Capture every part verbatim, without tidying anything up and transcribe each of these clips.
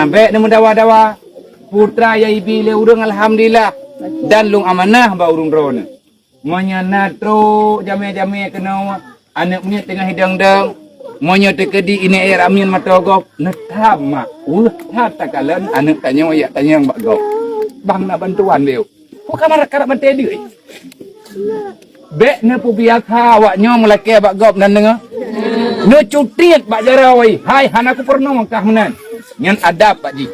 Bék neumeudawa-dawa, putra nyang ibi lé ureuëng alhamdulillah, dan lôn amanah bak ureuëng droeneuh. Meunyoe na trok jamé-jamé keunoe, aneuëk miet teungoh hidong-dong, meunyoe teukeudi ineuk ék ramin mata gob, neutam mak, weueh that takalon aneuëk tanyoe jak tanyong bak gob. Bang na bantuan lé. Peue ka marak karab bantai deuek? Bék neupeubiasa awak nyoe meulakée bak gob nan deungoe. Neucutiet bak jaroe, hai hana kupeurunoe kah meunan. Nyan adab bak jih.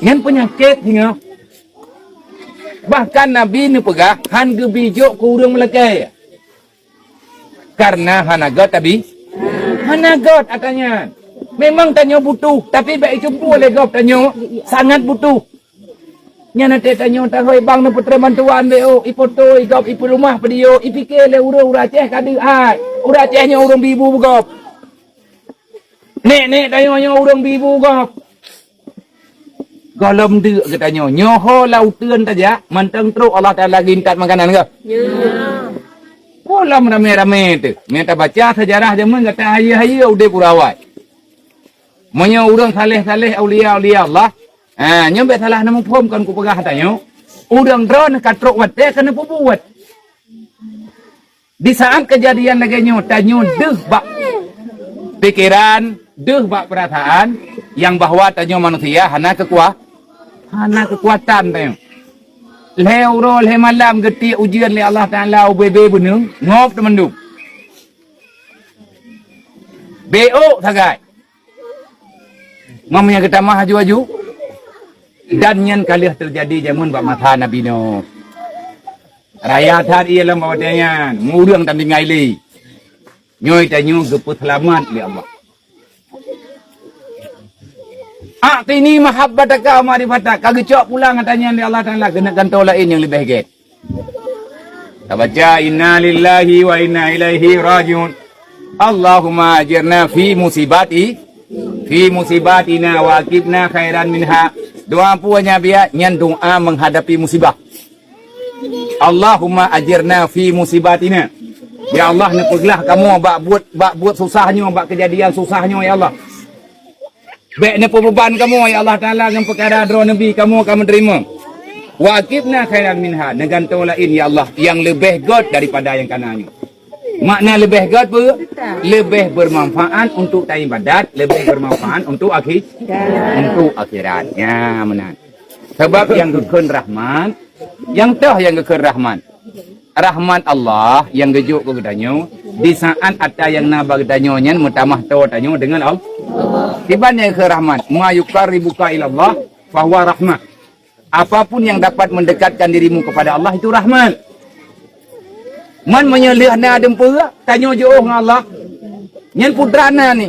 Nyan peunyakét singoh. Bahkan Nabi neupeugah, "Han geubi jok keu ureuëng meulakée." Karena hana göt tabi. Hana göt ata nyan. Memang tanyoe butuh, tapi bék icumpu lé gob tanyoe sangat butuh. Nyan até tanyoe tahôi bang neupeutré bantuan bék oh, ipoto, igob, ipeulumah peudiyo, ipike lé ureuëng, ureuëng Aceh ka deuek hai. Ureuëng Aceh nyoe ureuëng bibu gob. Nek-nek tanyoe nyoe ureuëng bibu gob. Gohlom deuk geutanyoe, nyoe ho lam uteuen tajak, mantong trok Allah Taala geuintat makanan kah? Ya. Gohlom ramé-ramé teuh. Meunyoe tabaca sejarah jameun gata hayeue-hayeue udeb urawai. Meunyoe ureuëng saleh-saleh aulia-aulia Allah, ha, nyoe bék salah neumuphom kon kupeugah tanyoe. Ureuëng droeneuh ka trok watée keuneuk peubuet. Di saat kejadian lagée nyoe, tanyoe deuh bak pikiran, deuh bak perasaan yang bahwa tanyoe manusia hana kekuah, hana kekuatan tanyoe. Lhée uroe lhée malam geutiek ujeuen lé Allah Taala ubé-bé beuneung, ngob teumandum. Béok sagai. Meunyoe geutamah aju-aju, dan nyan ka lheueh teujadi jameun bak masa Nabi Nuh. Raya that ié lom bak watée nyan, ureuëng tan tinggai lé. Nyoe tanyoe geupeuseulamat lé Allah. A'tini mahabbataka wa ma'rifatak, ka geucok pulang ata nyan lé Allah Taala keuneuk gantoe laén nyang leubeh gét. Tabaca, "Inna lillahi wa inna ilaihi raji'un. Allahumma ajirna fi musibati, fi musibatina wa aqibna khairan minha." Doa peue nyan biya? Nyan doa menghadapi musibah. "Allahumma ajirna fi musibatina." Ya Allah, neupeuglah kamoe bak buet, bak buet susah nyoe, bak keujadian susah nyoe, ya Allah. Bék neupeubeban kamoe, ya Allah Taala, ngon peukara droe neubi kamoe ka meuteurimong. "Wa aqibna khairan minha," neugantoe laén, ya Allah, nyang leubeh gét daripada nyang kana nyoe. Makna leubeh gét peue? Leubeh bermanfaat untuk taibadat, leubeh bermanfaat untuk akhi-, untuk akhirat. Ya, meunan. Sabab nyang geukheun rahmat, nyang toh nyang geukheun rahmat. Rahmat Allah nyang geujok keu geutanyoe, di saat ata nyang na bak geutanyoe nyan meutamah toe tanyoe deungon Allah. Kiban nyang keu rahmat, "Ma yuqarribuka ilallah fahuwa rahmah." Apapun yang dapat mendekatkan dirimu kepada Allah itu rahmat. Man meunyoe lheueh na dumpeue, tanyoe jiôh ngon Allah. Nyan putra na ni.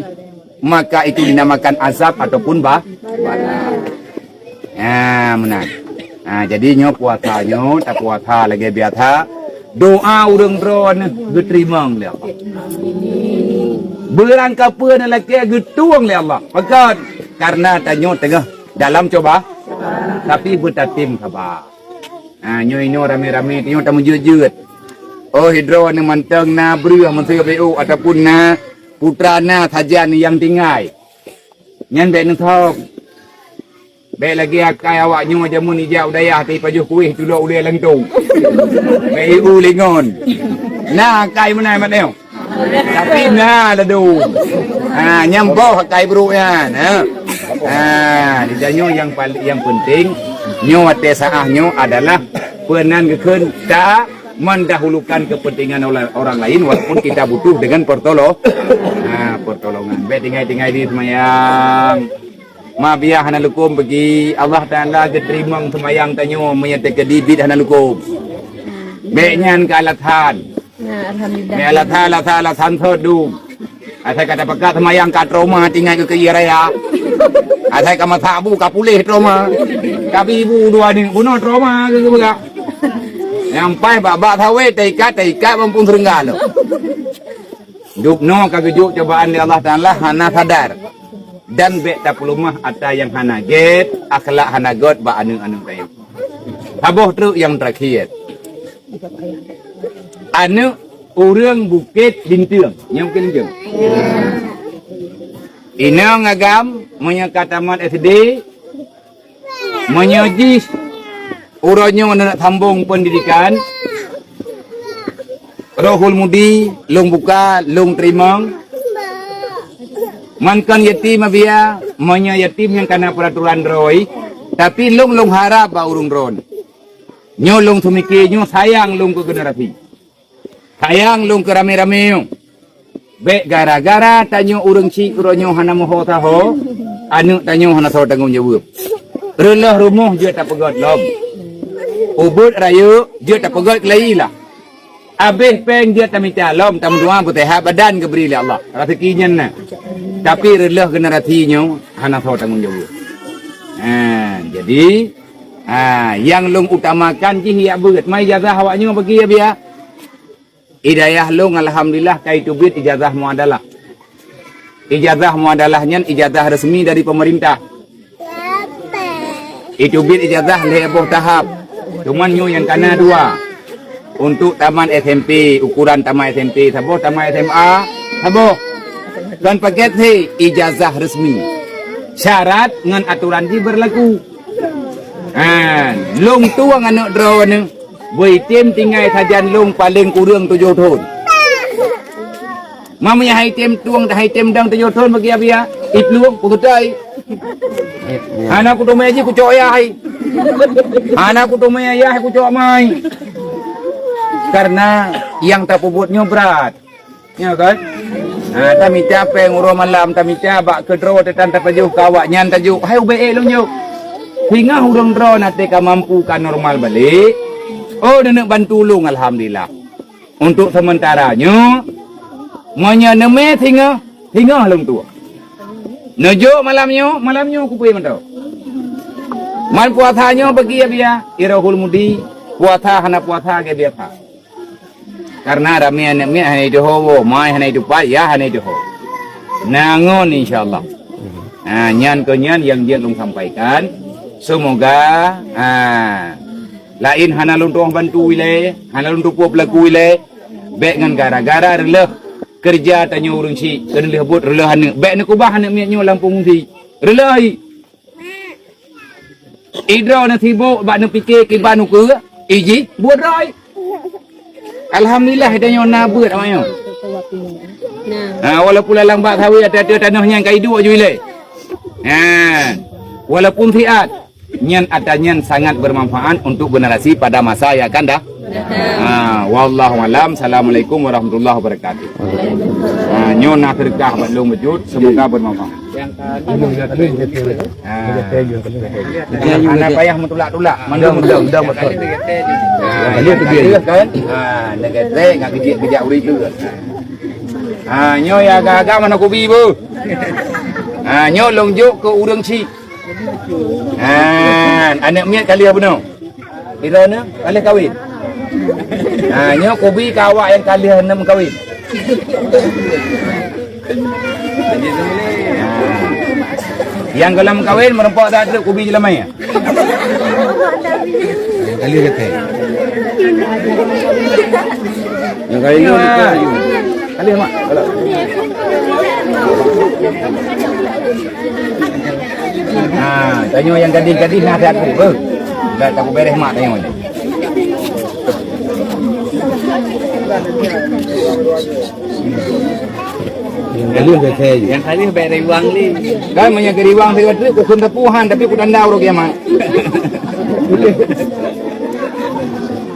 Maka itu dinamakan azab ataupun ba-, bala. Ha, meunan. Ha, jadi nyoe puasa nyoe, tapuasa lagée biasa. Doa ureuëng droeneuh geuteurimong lé Allah. Beurangkapeue na lakée geutueng lé Allah. Pakon? Karena tanyoe teungoh dalam cuba, tapi beutatem saba. Ha, nyoe inoe ramé-ramé tanyoe tameujeuet-jeuet. Oh, hidroe nyoe mantong na breueh meuseu béuk ataupun na putra na sajan nyang tinggai. Nyan bék neusöm. Bék lagée akai awak nyoe jameun ijak u dayah teuipajoh kueh tulok ulée lantong. Bék iu lingon. Na akai meunan mat nyoe. Tapi na ladôm. Ha, nyang boh akai brôk nyan, ha. Ha, di tanyoe nyang pal-, nyang penting nyoe watée saah nyoe adalah peunan geukheun ta mendahulukan kepentingan ola-, orang lain walaupun kita butuh dengan pertolo-, ha, pertolongan. Bék tinggai-tinggai di seumayang. Ma biah hana lukom bagi Allah Taala geuteurimong seumayang tanyoe meunyoe teukeudi biet hana lukom. Bék nyan ka alasan. Nah, alhamdulillah. Ni alasan, alasan, alasan sot dum. Asai ka tapeugah seumayang ka trauma tinggai keu keu raya. Asai ka masak bu ka puléh trauma. Ka bi bu dua ni bunoe trauma keu keu peugah. Nyang pai bak-bak sawét taikat, taikat mampun seurengga lom. Dubnoe ka geujok cobaan lé Allah Taala hana sadar. Dan bék tapeuleumah ata nyang hana gét, akhlak hana gét bak aneuëk-aneuëk tanyoe. Saboh treuk nyang teurakhir. Aneuëk ureuëng Bukét Linteung. Nyang Bukét Linteung. Inong agam Meunyoe ka tamat S D, meunyoe jih uroe nyoe neuneuk sambong pendidikan, Rohul Mudi, lôn buka, lôn teurimong. Man kon yatim, Abiya, meunyoe yatim nyang kana peuraturan droe, tapi lôn, lôn harab bak ureuëng droeneuh. Nyoe lôn seumike nyoe sayang lôn keu generasi. Sayang lôn keu ramé-ramé nyoe. Bék gara-gara tanyoe ureuëng chik uroe nyoe hana meuho saho, aneuëk tanyoe hana soe tanggong jaweueb. Reuloh rumoh jeuet tapeugét lom. Ubeuet rayeuk jeuet tapeugét keulayi lah. Abéh péng jeuet tamita lom, tameudoa beuseuhat badan geubri lé Allah. Raseuki nyan na. Tapi reuloh generasi nyoe hana soe tanggong jaweueb. Ha, jadi, ha, nyang lôn utamakan jih yak beuet. Ma ijazah awak nyoe bagi, Abiya? Di dayah lôn alhamdulillah ka iteubiet ijazah muadalah. Ijazah muadalah nyan ijazah resmi dari pemerintah. Iteubiet ijazah lhée boh tahap. Cuman nyoe nyang kana dua. Untuk tamat S M P, ukuran tamat S M P saboh, tamat S M A saboh. Kon paket he ijazah resmi. Syarat ngon aturan jih berlaku. Ha, lôn tueng aneuëk droeneuh, beuitem tinggai sajan lôn paleng kureueng tujoh thon. Meunyoe han item tueng, han item dong tujoh thon bagi Abiya, iplueng peugeutai. Hana kuteumé jih kucok yah hai. Hana kuteumé yah hai kucok mai. Karena nyang tapeubuet nyoe brat. Nyo kan? Ha, tamita péng uroe malam, tamita bak keudroe teutan tapajoh keu awak nyan tajok. Hai ubé ék lôn jok. Singoh ureuëng droe na teuka mampu ka normal balek. Oh, neuneuk bantu lôn alhamdulillah. Untuk sementara nyoe, meunyoe neumé singoh, singoh lôn tueng. Neujok malam nyoe, malam nyoe kupui mantong. Man puasa nyoe bagi Abiya, Irohul Mudi, puasa hana puasa ge biasa. Karena ramé aneuëk miet hana ituho woe, mai hana itupat, yah hana ituho. Na ngon insya Allah. Ha, nyan keu nyan nyang jeuet lôn sampaikan. Semoga, ha, laén hana lôn tuoh bantu ilée, hana lôn tupeue peulaku ilée. Bék ngon gara-gara reuloh keureuja tanyoe ureuëng chik, keuneulheueh buet reuloh aneuëk. Bék neukubah aneuëk miet nyoe lam peungungsi. Reuloh i. Idroe na sibok bak neupike kiban ukeue, iji buet roi. Alhamdulillah, tanyoe na beuet awaknyoe. Nah. Ha, walaupun lalang bak sawi ateueh-ateueh tanoh nyan ka iduek ju ilée. Ha. Walaupun siat, nyan atra nyan sangat bermanfaat untuk generasi pada masa yang akan dah. Ha, wallahu alam. Assalamualaikum warahmatullahi wabarakatuh. Ha, nyoe na sedekah bak lôn beujeuet, semoga bermanfaat. Ha. Hana payah meutulak-tulak. Mandum dong, dong, dong, beutôi. Ha, nyang ka lheueh kan? Ha, nyang ka lheueh ngat geujak, geujak ureueng tu. Ha, nyoe ya agam-agam hana kubi bu. Ha, nyoe lôn jok keu ureueng chik. Ha, aneuëk miet ka lheueh bunoe. Droeneuh ka lheueh kawin. Ha, nyoe kubi keu awak nyang ka lheueh nem kawin. Ha. Nyang gohlom kawin meurumpok that treuk kubi jeulamai. Ka lheueh gata. Nyang kawin nyoe. Ka lheueh mak. Ha, tanyoe nyang gadih-gadih na that treuk. Dah takubereh mak tanyoe. Nyang ka lheueh bèk riwang lé. Kan meunyo keu riwang sigoe treuk, kukheun teupeu han, tapi kutanda uroe kiamat.